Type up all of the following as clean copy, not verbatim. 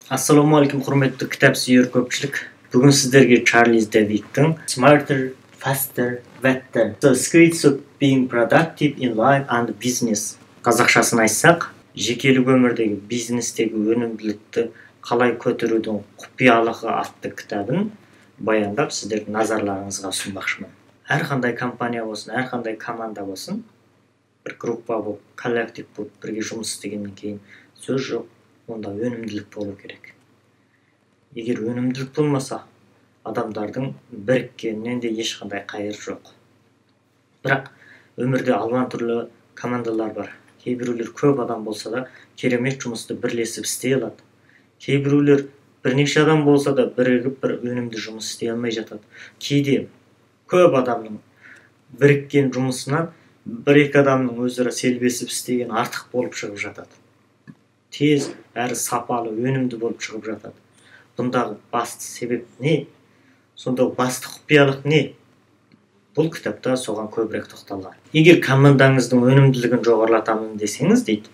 Ассалаумағалейкум, құрметті кітап сүйер көпшілік. Бүгін сіздерге Чарльз Дэвидтің Smarter, Faster, Better: The Secrets of Being Productive in Life and Business. Қазақшасын айтсақ, жекелік өмірдегі, бизнестегі өнімділікті қалай көтерудің құпиялығы атты кітабын баяндап, сіздердің назарларыңызға ұсынбақшымын. Әрқандай компания болсын, әрқандай команда болсын, бір группа болып, коллектив болып бірге жұмыс істегеннен кейін, сөз жоқ, онда өнімділік болу керек. Егер өнімділік болмаса, адамдардың біріккенінен де ешқандай қайыр жоқ. Бірақ өмірде алуан түрлі командалар бар. Кейбіреулер көп адам болса да, керемет жұмысты бірлесіп істей алады. Кейбіреулер бірнеше адам болса да, бірігіп бір өнімді жұмыс істей алмай жатады. Кейде көп адамның біріккен жұмысынан бір екі адамның өзара селбесіп істеген артық болып шығып жатады, тез әрі сапалы, өнімді болып шығып жатады. Бұндағы басты себеп не? Сонда басты құпиялық не? Бұл кітапта соған көбірек тоқталған. Егер командаңыздың өнімділігін жоғарылатамын десеңіз, дейді,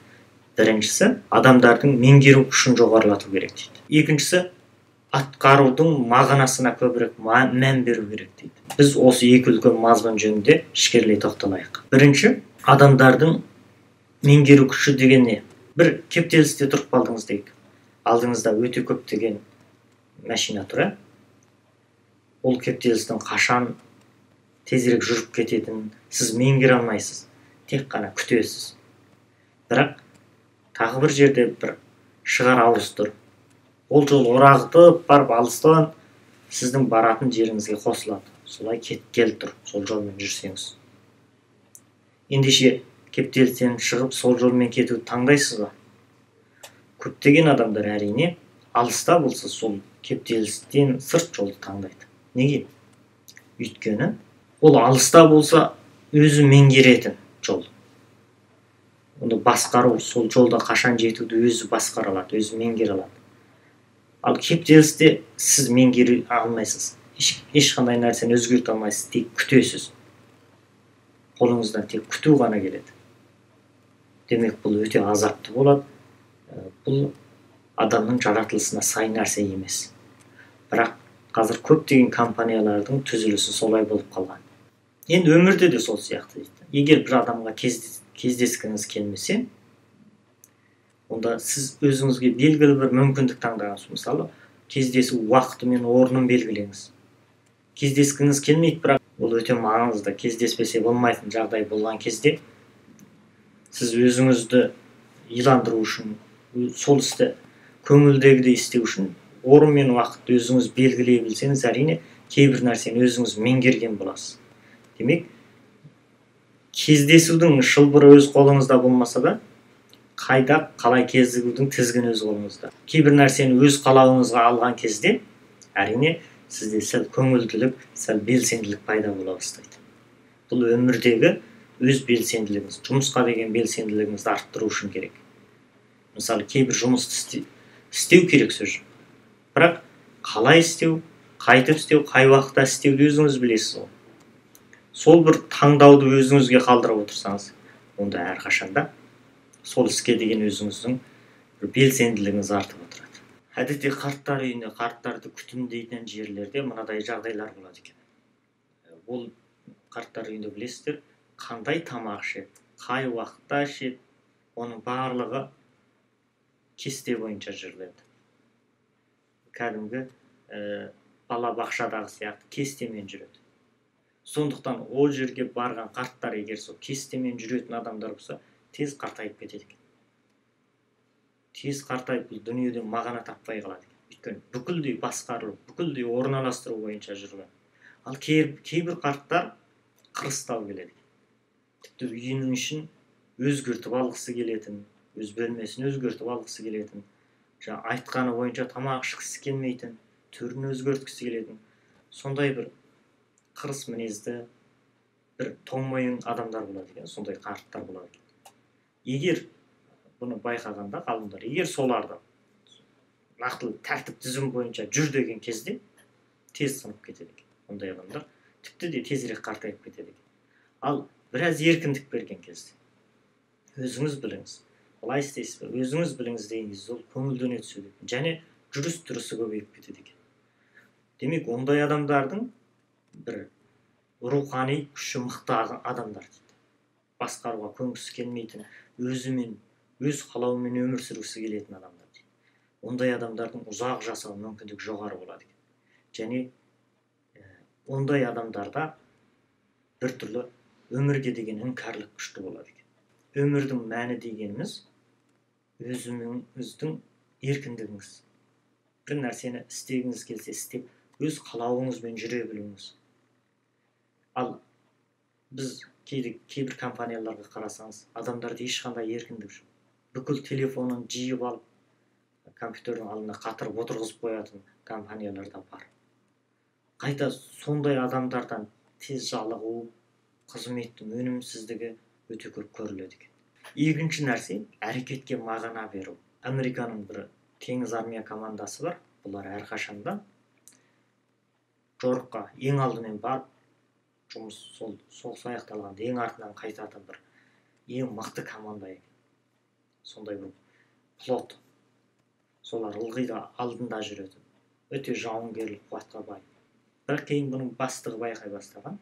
біріншісі, адамдардың меңгеру күшін жоғарылату керек, дейді. Екіншісі, атқарудың мағынасына көбірек мән беру керек, дейді. Біз осы екі үлкен мазмұн жөнінде ішкерлей тоқталайық. Бірінші, адамдардың меңгеру күші деген не? Бір кептелісте тұрып қалдыңыз дейік. Алдыңызда өте көптеген машина тұр, ә? Ол кептелістің қашан тезірек жүріп кететінін сіз меңгере алмайсыз, тек қана күтесіз. Бірақ тағы бір жерде бір шығар ауыз тұр. Ол жол орағытып барып, алыстан сіздің баратын жеріңізге қосылады. Солай кеткелі тұр, сол жолмен жүрсеңіз. Ендеше кептелістен шығып, сол жолмен кетуді таңдайсыз ба? Көптеген адамдар, әрине, алыста болса, сол кептелістен сырт жолды таңдайды. Неге? Өйткені ол алыста болса, өзі меңгеретін жол. Оны басқару, сол жолда қашан жетуді өзі басқара алады, өзі меңгере алады. Ал кептелісте сіз меңгере алмайсыз, ешқандай нәрсені өзгерте алмайсыз, тек күтесіз. Қолыңыздан тек күту ғана келеді. Демек, бұл өте азапты болады. Бұл адамның жаратылысына сай нәрсе емес. Бірақ қазір көптеген компаниялардың түзілісі солай болып қалған. Енді өмірде де сол сияқты, дейді. Егер бір адамға кездескіңіз келмесе, онда сіз өзіңізге белгілі бір мүмкіндік таңдаңыз. Мысалы, кездесу уақыты мен орнын белгілеңіз. Кездескіңіз келмейді, бірақ ол өте маңызды, кездеспесе болмайтын жағдай болған кезде, сіз өзіңізді иландыру үшін, сол істі көңілдегідей істеу үшін орын мен уақытты өзіңіз белгілей білсеңіз, әрине, кейбір нәрсені өзіңіз меңгерген боласыз. Демек, кездесудің шылбыры өз қолыңызда болмаса да, қайда, қалай кезігудің тізгіні өз қолыңызда. Кейбір нәрсені өз қалауыңызға алған кезде, әрине, сізде сәл көңілділік, сәл белсенділік пайда бола бастайды. Бұл өмірдегі өз белсенділігіңіз, жұмысқа деген белсенділігіңізді арттыру үшін керек. Мысалы, кейбір жұмысты істеу керек, сөз. Бірақ қалай істеу, қайтып істеу, қай уақытта істеуді өзіңіз білесіз ғой. Сол бір таңдауды өзіңізге қалдырып отырсаңыз, онда әрқашанда сол іске деген өзіңіздің бір белсенділігіңіз артып отырады. Әдетте қарттар үйінде, қарттарды күтімдейтін жерлерде мынадай жағдайлар болады екен. Ол қарттар үйінде, білесіздер, қандай тамақ ішеді, қай уақытта ішеді, оның барлығы кесте бойынша жүріледі. Кәдімгі бала бақшадағы сияқты кестемен жүреді. Сондықтан ол жерге барған қарттар, егер сол кестемен жүретін адамдар болса, тез қартайып кетеді екен. Тез қартайып, бұл дүниеден мағына таппай қалады екен. Өйткені бүкілдей басқарылып, бүкілдей орналастыру бойынша жүрген. Ал кейбір қарттар қырыстау келеді екен. Тіпті үйінің ішін өзгертіп алғысы келетін, өз бөлмесін өзгертіп алғысы келетін, жаңа айтқаны бойынша тамақ ішкісі келмейтін, түрін өзгерткісі келетін, сондай бір қырыс мінезді, бір тоңмойын адамдар болады екен, сондай қарттар болады екен. Егер бұны байқағанда ғалымдар, егер соларды нақтылы тәртіп түзім бойынша жүр деген кезде, тез сынып кетеді екен. Ондай адамдар тіпті де тезірек қартайып кетеді екен. Ал біраз еркіндік берген кезде, өзіңіз біліңіз, былай істейсіз бе, өзіңіз біліңіз деген кезде, ол көңілдене түседі екен. Және Жүріс тұрысы көбейіп кетеді екен. Демек, ондай адамдардың бір рухани күші мықты адамдар дейді. Басқаруға көнгісі келмейтін, өзімен, өз қалауымен өмір сүргісі келетін адамдар дейді. Ондай адамдардың ұзақ жасау мүмкіндігі жоғары болады екен. Және ондай адамдарда біртүрлі өмірге деген іңкәрлік күшті болады екен. Өмірдің мәні дегеніміз өзіңіздің еркіндігіңіз. Бір нәрсені істегіңіз келсе істеп, өз қалауыңызбен жүре білуіңіз. Ал біз кейде кейбір компанияларға қарасаңыз, адамдарда ешқандай еркіндік жоқ. Бүкіл телефонын жиып алып, компьютердің алдына қатырып отырғызып қоятын компаниялар да бар. Қайта сондай адамдардан тез жалығу, қызметтің өнімсіздігі өте көп көріледі екен. Екінші нәрсе әрекетке мағына беру. Американың бір теңіз армия командасы бар. Бұлар әрқашанда жорыққа ең алдымен барып, жұмыс сол соғыс аяқталғанда ең артынан қайтатын бір ең мықты команда екен. Сондай бір флот. Солар ылғи да алдында жүретін. Өте жауынгерлік қуатқа бай. Бірақ кейін бұның бастығы байқай бастаған,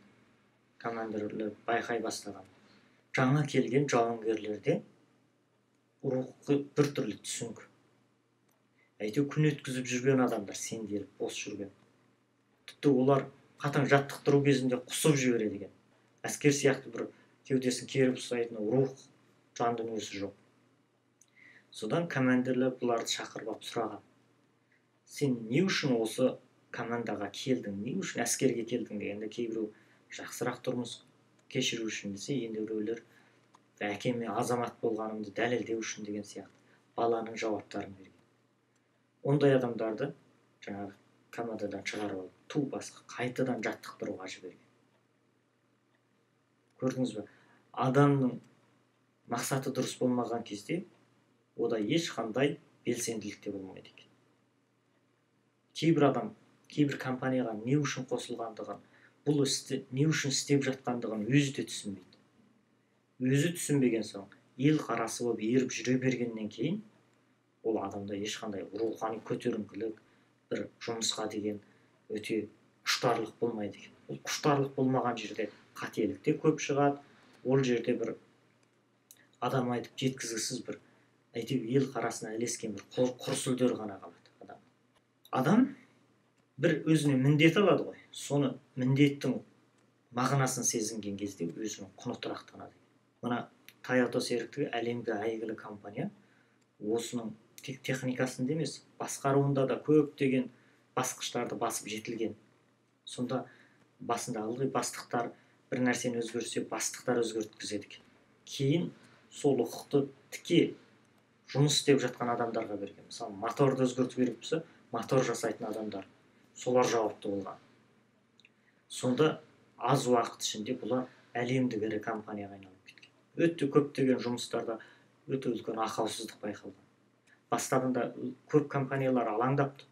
командирлер байқай бастаған. Жаңа келген жауынгерлерде рухы біртүрлі түсінік. Әйтеуір күн өткізіп жүрген адамдар, сенделіп бос жүрген. Тіпті олар қатаң жаттықтыру кезінде құсып жібереді екен. Әскер сияқты бір кеудесін керіп ұстайтын рух, жан дүниесі жоқ. Содан командирлер бұларды шақырып алып сұраған. Сен не үшін осы командаға келдің, не үшін әскерге келдің дегенде, кейбіреу жақсырақ тұрмыс кешіру үшін десе, енді біреулер әкеме азамат болғанымды дәлелдеу үшін деген сияқты баланың жауаптарын берген. Ондай адамдарды жаңағы командадан шығарып алып, ту басқа қайтадан жаттықтыруға жіберген. Көрдіңіз бе? Адамның мақсаты дұрыс болмаған кезде ода ешқандай белсенділік те болмайды екен. Кейбір адам кейбір компанияға не үшін қосылғандығын, бұл істі не үшін істеп жатқандығын өзі де түсінбейді. Өзі түсінбеген соң, ел қарасы болып еріп жүре бергеннен кейін ол адамда ешқандай рухани көтеріңкілік, бір жұмысқа деген өте құштарлық болмайды екен. Ол құштарлық болмаған жерде қателік те көп шығады. Ол жерде бір адам айтып жеткізгісіз бір әйтеуір ел қарасына ілескен бір құрсүлдер ғана қалады адам. Адам бір өзіне міндет алады ғой. Соны міндеттің мағынасын сезінген кезде өзінің құны тұрақтанады. Мына Toyota серіктігі әлемге әйгілі компания. Осының тек техникасында емес, басқаруында да көптеген басқыштарды басып жетілген. Сонда басында ылғи бастықтар бір нәрсені өзгертсе, бастықтар өзгерткізеді екен. Кейін сол құқықты тіке жұмыс істеп жатқан адамдарға берген. Мысалы, моторды өзгерту керек болса, мотор жасайтын адамдар, солар жауапты болған. Сонда аз уақыт ішінде бұлар әлемдік ірі компанияға айналып кеткен. Өте көптеген жұмыстарда өте үлкен ақаусыздық байқалған. Бастабында көп компаниялар алаңдапты.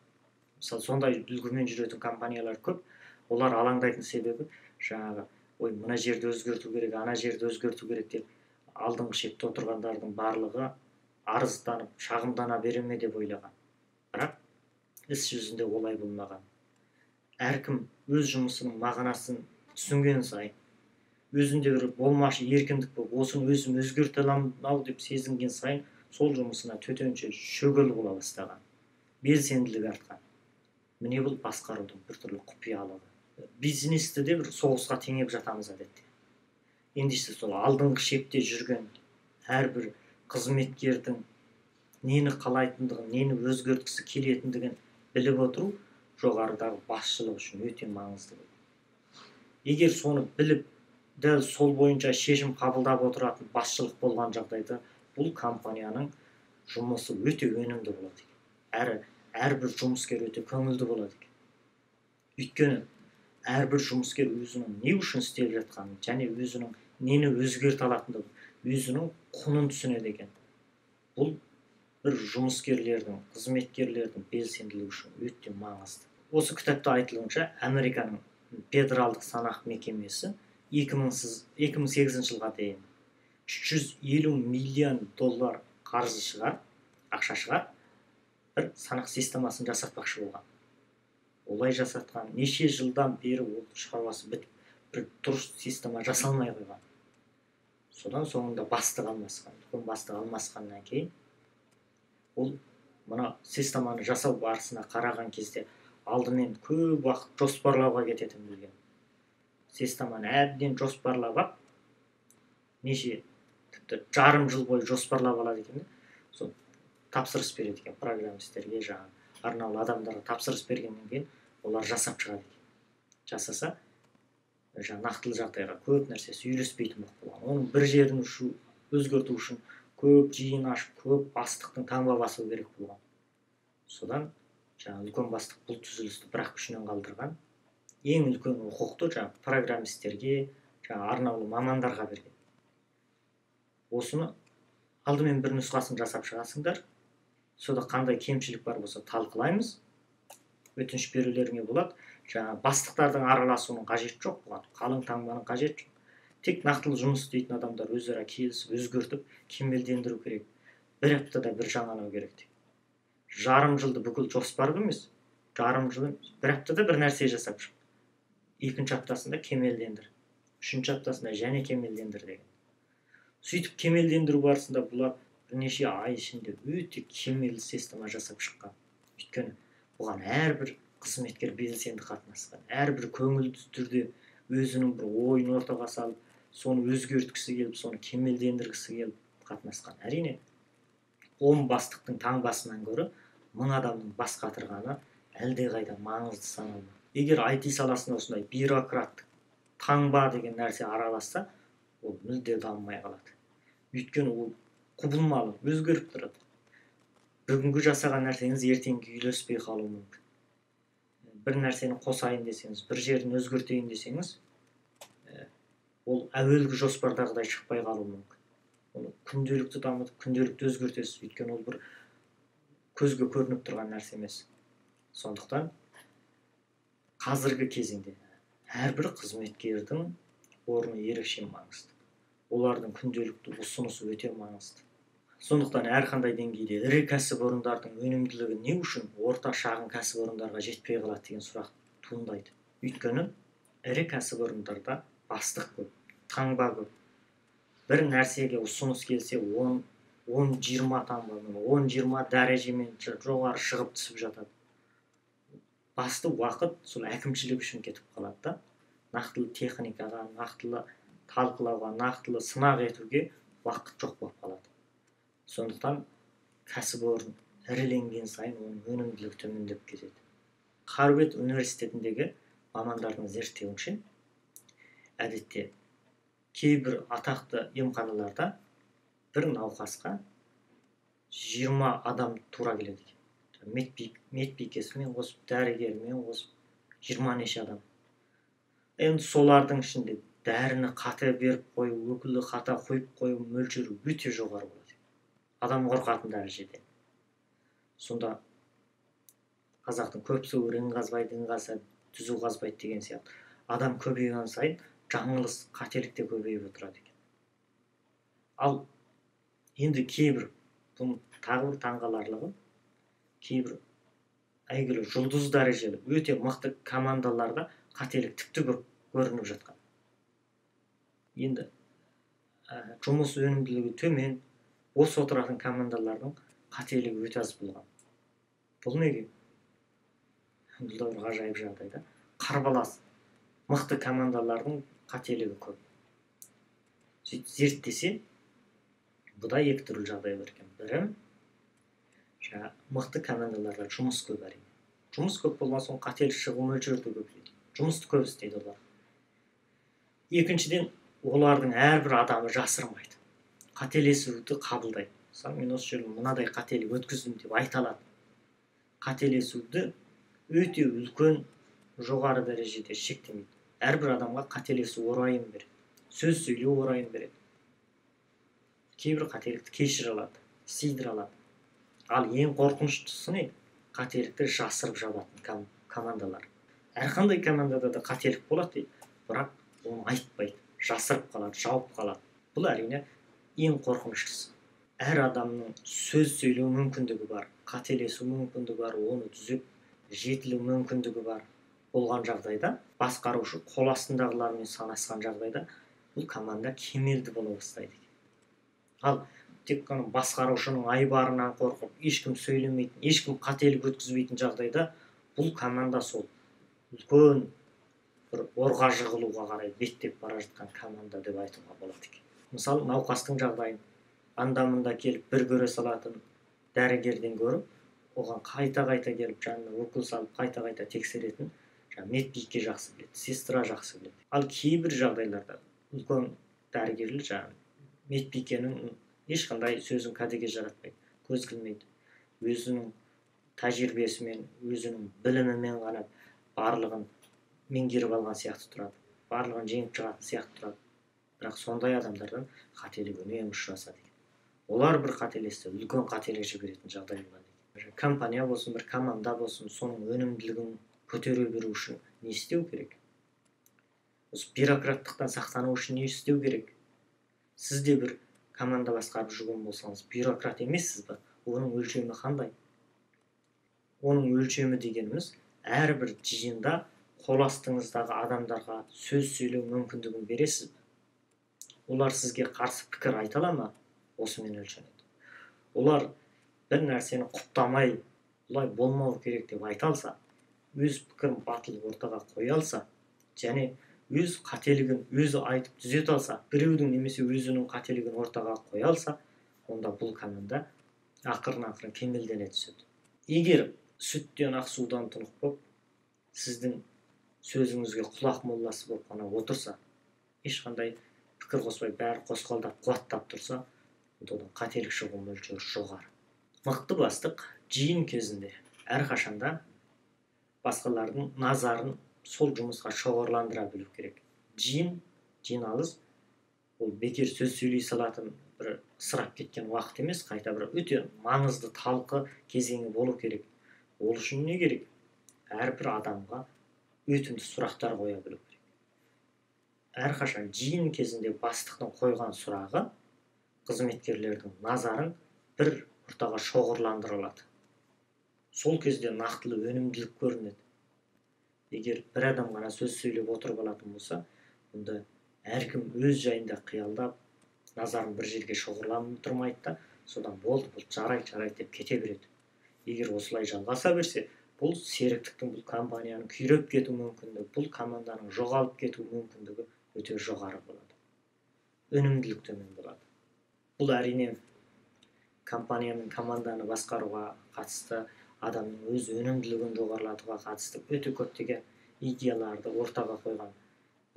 Мысалы, сондай үлгімен жүретін компаниялар көп. Олар алаңдайтын себебі жаңағы, ой, мына жерді өзгерту керек, ана жерді өзгерту керек деп алдыңғы шепте отырғандардың барлығы арызданып, шағымдана бере ме деп ойлаған. Бірақ іс жүзінде олай болмаған. Әркім өз жұмысының мағынасын түсінген сайын, өзінде бір болмашы еркіндік болып, осыны өзім өзгерте аламын ау деп сезінген сайын, сол жұмысына төтенше шөгіл бола бастаған, белсенділік артқан. Міне бұл басқарудың біртүрлі құпиялығы. Бизнесті де бір соғысқа теңеп жатамыз әдетте. Ендеше сол алдыңғы шепте жүрген әрбір қызметкердің нені қалайтындығын, нені өзгерткісі келетіндігін біліп отыру жоғарыдағы басшылық үшін өте маңызды. Егер соны біліп, дәл сол бойынша шешім қабылдап отыратын басшылық болған жағдайда бұл компанияның жұмысы өте өнімді болады екен. Әрі әрбір жұмыскер өте көңілді болады екен. Өйткені әрбір жұмыскер өзінің не үшін істеп жатқанын және өзінің нені өзгерте алатындығын, өзінің құнын түсінеді екен. Бұл бір жұмыскерлердің, қызметкерлердің белсенділігі үшін өте маңызды. Осы кітапта айтылуынша, Американың федералдық санақ мекемесі 2008 жылға дейін 350 миллион доллар қаржы шығар, ақша шығар, Бір санақ системасын жасатпақшы болған. Олай жасатқан, неше жылдан бері ол шаруасы бітіп, бір дұрыс система жасалмай қойған. Содан соңында бастық алмасқан, үлкен бастық алмасқаннан кейін ол мына системаны жасау барысына қараған кезде алдымен көп уақыт жоспарлауға кететінін білген. Системаны әбден жоспарлап ап, неше тіпті жарым жыл бойы жоспарлап алады екен. Сол тапсырыс береді екен программистерге, жаңағы арнаулы адамдарға тапсырыс бергеннен кейін олар жасап шығады екен. Жасаса, жаңағы нақтылы жағдайға көп нәрсесі үйлеспейтін болып қалған. Оның бір жерін өзгерту үшін көп жиын ашып, көп бастықтың таңба басу керек болған. Содан жаңағы үлкен бастық бұл түзілісті бірақ күшінен қалдырған. Ең үлкен құқықты жаңағы программистерге, жаңағы арнаулы мамандарға берген. Осыны алдымен бір нұсқасын жасап шығасыңдар. Сода қандай кемшілік бар болса талқылаймыз. Өтініш берулеріңе болады. Жаңа бастықтардың араласуының қажеті жоқ бұған, қалың таңбаның қажеті жоқ. Тек нақтылы жұмыс істейтін адамдар өзара келісіп, өзгертіп, кемелдендіру керек. Бір аптада бір жаңалау керек деп. Жарым жылды бүкіл жоспар емес, жарым жыл бір аптада бір нәрсе жасап шық. Екінші аптасында кемелдендір, үшінші аптасында және кемелдендір деген. Сөйтіп кемелдендіру барысында бұлар бірнеше ай ішінде өте кемел система жасап шыққан. Өйткені бұған әрбір қызметкер белсенді қатынасқан, әрбір көңілді түрде өзінің бір ойын ортаға салып, соны өзгерткісі келіп, соны кемелдендіргісі келіп қатынасқан. Әрине, 10 бастықтың таңбасынан гөрі 1000 адамның бас қатырғаны әлдеқайда маңызды саналады. Егер IT саласында осындай бюрократтық таңба деген нәрсе араласса, ол мүлде дамымай қалады. Өйткені ол құбылмалы, өзгеріп тұрады. Бүгінгі жасаған нәрсеңіз ертеңгі үйлеспей қалуы мүмкін. Бір нәрсені қосайын десеңіз, бір жерін өзгертейін десеңіз, ол әуелгі жоспардағыдай шықпай қалуы мүмкін. Оны күнделікті дамытып, күнделікті өзгертесіз. Өйткені ол бір көзге көрініп тұрған нәрсе емес. Сондықтан қазіргі кезеңде әрбір қызметкердің орны ерекше маңызды. Олардың күнделікті ұсынысы өте маңызды. Сондықтан әрқандай деңгейде ірі кәсіпорындардың өнімділігі не үшін орта шағын кәсіпорындарға жетпей қалады деген сұрақ туындайды. Өйткені ірі кәсіпорындарда бастық көп, таңба көп. Бір нәрсеге ұсыныс келсе 10-20 таңбамен, 10-20 дәрежемен жоғары шығып түсіп жатады. Басты уақыт сол әкімшілік үшін кетіп қалады да. Нақтылы техникаға, нақтылы талқылауға, нақтылы сынақ етуге уақыт жоқ болып қалады. Сондықтан кәсіпорын іріленген сайын оның өнімділігі төмендеп кетеді. Харвард университетіндегі мамандардың зерттеуінше, әдетте кейбір атақты емханаларда бір науқасқа 20 адам тура келеді екен. Медбикесімен қосып, дәрігерімен қосып 20 неше адам. Енді солардың ішінде дәріні қате беріп қою, өкілі қата қойып қою мөлшері өте жоғары болады. Адам қорқатын дәрежеде. Сонда қазақтың көп су ірің қазбайды, ін қазса түзу қазбайды деген сияқты. Адам көбейген сайын жаңылыс, қателік те көбейіп отырады екен. Ал енді кейбір, бұның тағы бір таңғаларлығы, кейбір әйгілі жұлдыз дәрежелі өте мықты командаларда қателік тіпті көп көрініп жатқан. Енді жұмыс өнімділігі төмен, бос отыратын командалардың қателігі өте аз болған. Бұл неге? Бұл да бір ғажайып жағдай да. Қарбалас мықты командалардың қателігі көп. Сөйтіп зерттесе, бұда екі түрлі жағдай бар екен. Бірі, жаңа мықты командаларда жұмыс көп әрине. Жұмыс көп болған соң қателік шығу мөлшері де көбейеді. Жұмысты көп істейді олар. Екіншіден, олардың әрбір адамы жасырмайды. Қателесуді қабылдайды. Мысалы, мен осы жерде мынадай қателік өткіздім деп айта алады. Қателесуді өте үлкен жоғары дәрежеде шектемейді. Әрбір адамға қателесу орайын береді. Сөз сөйлеу орайын береді. Кейбір қателікті кешіре алады, сыйдыра алады. Ал ең қорқыныштысы не? Қателікті жасырып жабатын командалар. Әрқандай командада да қателік болады дейді, бірақ оны айтпайды, жасырып қалады, жауып қалады. Бұл әрине ең қорқыныштысы. Әр адамның сөз сөйлеу мүмкіндігі бар, қателесу мүмкіндігі бар, оны түзеп жетілу мүмкіндігі бар болған жағдайда, басқарушы қол астындағылармен санасқан жағдайда бұл команда кемелді бола бастайды екен. Ал тек қана басқарушының айбарынан қорқып, ешкім сөйлемейтін, ешкім қателік өткізбейтін жағдайда бұл команда сол үлкен бір орға жығылуға қарай беттеп бара жатқан команда деп айтуға болады екен. Мысалы, науқастың жағдайын анда-мында келіп бір көре салатын дәрігерден гөрі оған қайта-қайта келіп жанына укол салып қайта-қайта тексеретін жаңа медбике жақсы біледі, сестра жақсы біледі. Ал кейбір жағдайларда үлкен дәрігерлер жаңа медбикенің ешқандай сөзін кәдеге жаратпайды, көз ілмейді. Өзінің тәжірибесімен, өзінің білімімен ғана барлығын меңгеріп алған сияқты тұрады, барлығын жеңіп шығатын сияқты тұрады. Бірақ сондай адамдардан қателік үнемі ұшырасады екен. Олар бір қателессе, үлкен қателік жіберетін жағдай болады екен. Компания болсын, бір команда болсын, соның өнімділігін көтере беру үшін не істеу керек? Осы бюрократтықтан сақтану үшін не істеу керек? Сіз де бір команда басқарып жүрген болсаңыз, бюрократ емессіз бе? Оның өлшемі қандай? Оның өлшемі дегеніміз, әрбір жиында қол астыңыздағы адамдарға сөз сөйлеу мүмкіндігін бересіз бе? Олар сізге қарсы пікір айта ала ма? Осымен өлшенеді. Олар бір нәрсені құптамай, бұлай болмау керек деп айта алса, өз пікірін батыл ортаға қоя алса, және өз қателігін өзі айтып түзете алса, біреудің немесе өзінің қателігін ортаға қоя алса, онда бұл команда ақырын-ақырын кемелдене түседі. Егер сүттен ақ, судан тұнық болып, сіздің сөзіңізге құлақ молласы болып қана отырса, ешқандай пікір қоспай, бәрі қосқалдап, қуаттап тұрса, онда одан қателік шығу мөлшері жоғары. Мықты бастық жиын кезінде әрқашанда басқалардың назарын сол жұмысқа шоғырландыра білу керек. Жиын, жиналыс ол бекер сөз сөйлей салатын бір ысырап кеткен уақыт емес, қайта бір өте маңызды талқы кезеңі болу керек. Ол үшін не керек? Әрбір адамға өтімді сұрақтар қоя білу керек. Әрқашан жиын кезінде бастықтың қойған сұрағы қызметкерлердің назарын бір ортаға шоғырландыра алады. Сол кезде нақтылы өнімділік көрінеді. Егер бір адам ғана сөз сөйлеп отырып алатын болса, онда әркім өз жайында қиялдап, назарын бір жерге шоғырландырмайды да, содан болды, бұл жарайды, жарайды деп кете береді. Егер осылай жалғаса берсе, бұл серіктіктің, бұл компанияның күйреп кету мүмкіндігі, бұл команданың жоғалып кету мүмкіндігі өте жоғары болады. Өнімділік төмен болады. Бұл әрине компания мен команданы басқаруға қатысты, адамның өз өнімділігін жоғарылатуға қатысты өте көптеген идеяларды ортаға қойған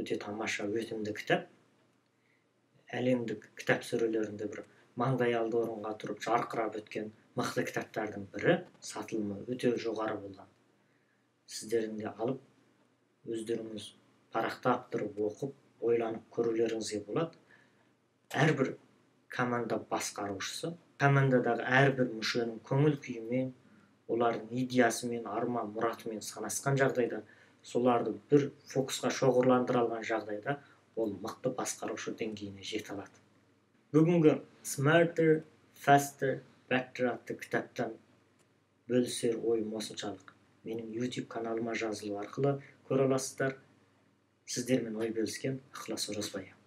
өте тамаша өтімді кітап. Әлемдік кітап сөрелерінде бір маңдай алды орынға тұрып жарқырап өткен мықты кітаптардың бірі, сатылымы өте жоғары болған. Сіздердің де алып, өздеріңіз парақтап тұрып оқып, ойланып көрулеріңізге болады. Әрбір команда басқарушысы командадағы әрбір мүшенің көңіл күйімен, олардың идеясымен, арман мұратымен санасқан жағдайда, соларды бір фокусқа шоғырландыра алған жағдайда ол мықты басқарушы деңгейіне жете алады. Бүгінгі Smarter, Faster, Better атты кітаптан бөлісер ойым осыншалық. Менің YouTube каналыма жазылу арқылы көре аласыздар. Сіздермен ой бөліскен Ықылас Оразбай.